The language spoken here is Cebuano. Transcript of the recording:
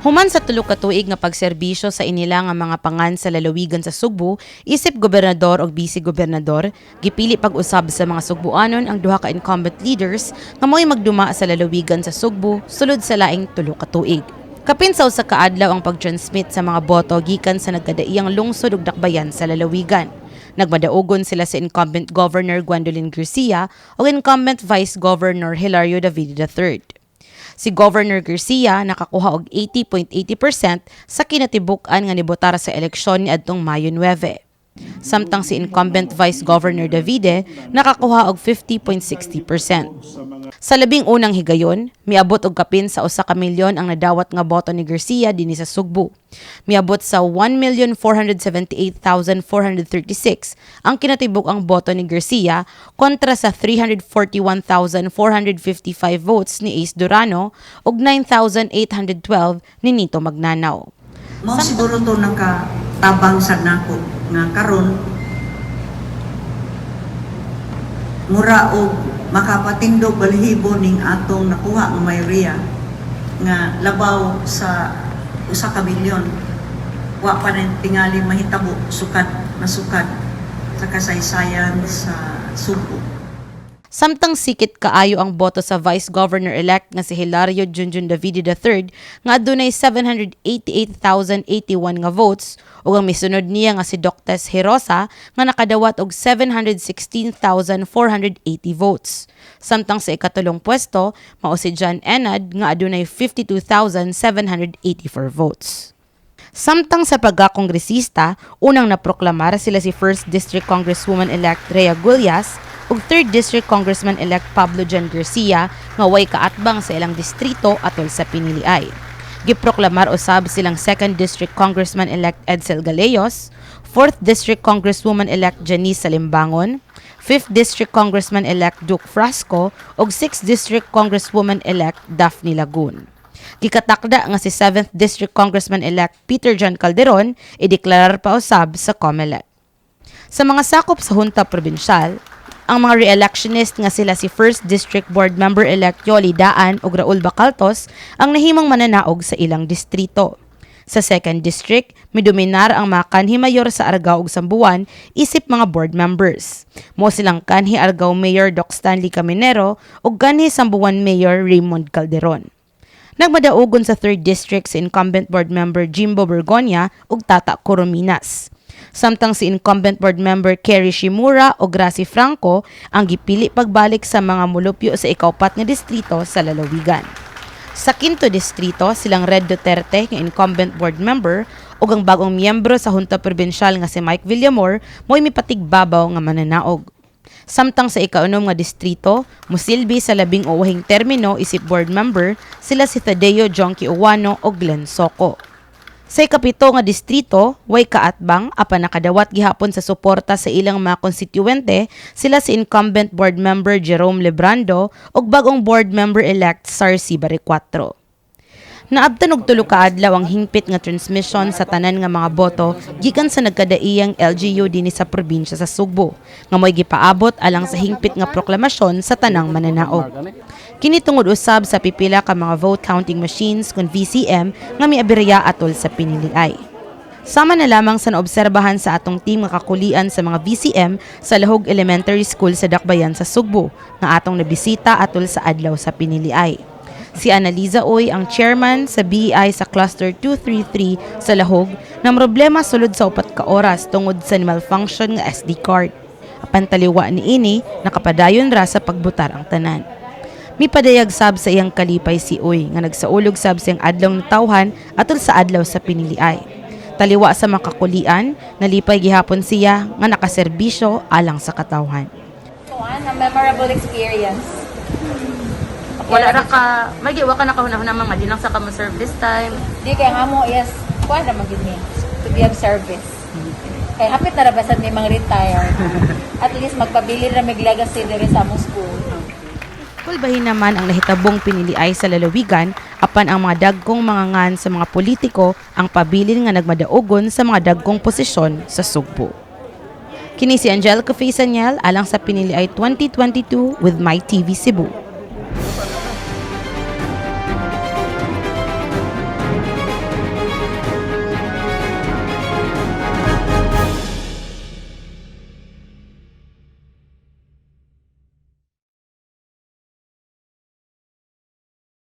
Human sa tulo ka tuig nga pagserbisyo sa inila nga mga pangan sa lalawigan sa Sugbo, isip gobernador og bise gobernador, gipili pag-usab sa mga Sugboanon ang duha ka incumbent leaders nga mo'y magduma sa lalawigan sa Sugbo sulod sa laing 3 ka tuig. Kapin sa 1 ka adlaw ang pag-transmit sa mga boto gikan sa nagkadaiyang lungsod ug dakbayan sa lalawigan. Nagmadaugon sila sa incumbent Governor Gwendolyn Garcia ug incumbent Vice Governor Hilario Davide III. Si Governor Garcia nakakuha og 80.80% sa kinatibuk-an nga nibotar sa eleksyon niadtong Mayo 9. Samtang si incumbent Vice Governor Davide nakakuha og 50.60%. Sa 11ng higayon, miabot og kapin sa 1 ka milyon ang nadawat nga boto ni Garcia dinhi sa Sugbo. Miabot sa 1,478,436 ang kinatibuk-ang boto ni Garcia kontra sa 341,455 votes ni Ace Durano ug 9,812 ni Nito Magnanaw. Mao siguro to nakatabang sa nako nga karon mura og makapatindog balhibo ning atong nakuha nga mayoriya nga labaw sa 1 ka milyon. Wa pa rin tingali mahitabo sukad nasukad sa kasaysayan sa Sugbo. Samtang sikit kaayo ang boto sa Vice Governor-elect nga si Hilario Junjun Davide III nga adunay 788,081 nga votes ug ang misunod niya nga si Doctes Herosa nga nakadawat og 716,480 votes. Samtang sa ikatulong pwesto mao si John Enad nga adunay 52,784 votes. Samtang sa pagkakongresista, unang naproklamar sila si 1st District Congresswoman-elect Rhea Gullas ug 3rd District Congressman-elect Pablo John Garcia nga way kaatbang sa ilang distrito atol sa piniliay. Giproklamar usab silang 2nd District Congressman-elect Edsel Galeos, 4th District Congresswoman-elect Janice Salimbangon, 5th District Congressman-elect Duke Frasco ug 6th District Congresswoman-elect Daphne Lagun. Gikatakda nga si 7th District Congressman-elect Peter John Calderon ideklarar pa usab sa COMELEC. Sa mga sakop sa Junta Probinsyal, ang mga re-electionist nga sila si 1st District Board Member-elect Yoli Daan ug Raul Bacaltos ang nahimong mananaog sa ilang distrito. Sa 2nd District, midominar ang mga kanhi mayor sa Argao ug Sambuan isip mga board members. Mao silang kanhi Argao Mayor Doc Stanley Caminero ug kanhi Sambuan Mayor Raymond Calderon. Nagmadaugon sa 3rd District si incumbent board member Jimbo Bergonia ug Tata Corominas. Samtang si incumbent board member Kerry Shimura o Gracie Franco ang gipili pagbalik sa mga mulupyo sa ikaupat nga distrito sa lalawigan. Sa kinto distrito, silang Red Duterte nga incumbent board member ug ang bagong miyembro sa Junta Probinsyal nga si Mike Villamor mo'y mipatigbabaw nga mananaog. Samtang sa ikaunom nga distrito, musilbi sa 16ing termino isip board member sila si Tadeo Jonkie Ouano o Glenn Soco. Sa ikapito nga distrito, way kaatbang apan nakadawat gihapon sa suporta sa ilang mga konstituyente sila si incumbent board member Jerome Lebrando ug bagong board member-elect Sarsi Baricuatro. Naabtan og 3 ka adlaw ang hingpit nga transmission sa tanan nga mga boto gikan sa nagkadaiyang LGU dinhi sa probinsya sa Sugbo nga mo'y gipaabot alang sa hingpit nga proklamasyon sa tanang mananaog. Kini tungod usab sa pipila ka mga vote counting machines kon VCM nga miaberya atol sa piniliay. Sama na lamang sa naobserbahan sa atong team nga kakulian sa mga VCM sa Lahug Elementary School sa Dakbayan sa Sugbo nga atong nabisita atol sa adlaw sa piniliay. Si Analiza Uy, ang chairman sa BEI sa Cluster 233 sa Lahug, na problema sulod sa 4 ka oras tungod sa malfunction nga SD card. Apan taliwa niini, nakapadayon ra sa pagbutar ang tanan. Mipadayag sab sa iyang kalipay si Uy nga nagsaulog sab sa iyang adlaw natawhan atol sa adlaw sa piniliay. Taliwa sa makakulian, nalipay gihapon siya nga nakaserbisyo alang sa katawhan. Kuan, a memorable experience. Wala ra ka, magi wa ka nakahuna-huna mga di lang sa ka mo serve this time. Di kay nga mo, yes, kuan ra man gyud ni to be of service. Kay hapit na ra basad may mga retire. At least magpabili ra mig legacy diri sa among school. Kulbahin naman ang nahitabong piniliay sa lalawigan apan ang mga dagkong mga ngan sa mga politiko ang pabilin nga nagmadaugon sa mga dagkong posisyon sa Sugbo. Kini si Angelica Faisaniel alang sa Piniliay 2022 with My TV Cebu.